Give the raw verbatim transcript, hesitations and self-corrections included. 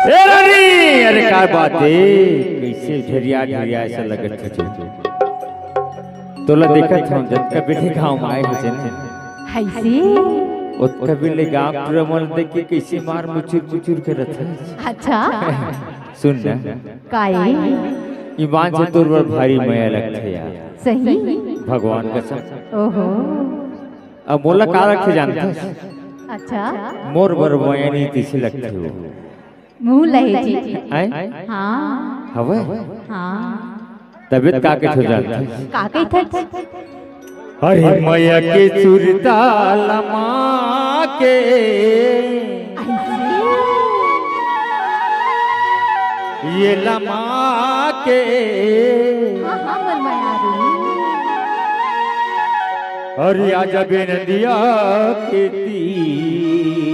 ए रानी, अरे का बात हे? कइसे ढेरिया ढेरिया अइसे लगत हे तू? तोला देखत हंव, जतका बेर ले गांव म आए हंव जेन। हइसे? ओतका बेर ले गांव टूरा मन देख के कइसे मार मुचुर मुचुर करत हे। अच्छा। सुन ना। काये? ईमान से तोर बर भारी मया लगथे यार। सही? भगवान कसम। ओहो। अब मोला का लगथे जानथस? अच्छा। मोर बर मया नइ तइसे लगथे वो। मुंह लहे जी। हैं? हाँ। हवय? हाँ। तबीयत का कइसे हो जात हे? का कहिथे? अरे मया के सुरता लमा के, ये लमा के। हाँ, हाँ, मोर मयारू। अरे आजा बेनंदिया के तीर।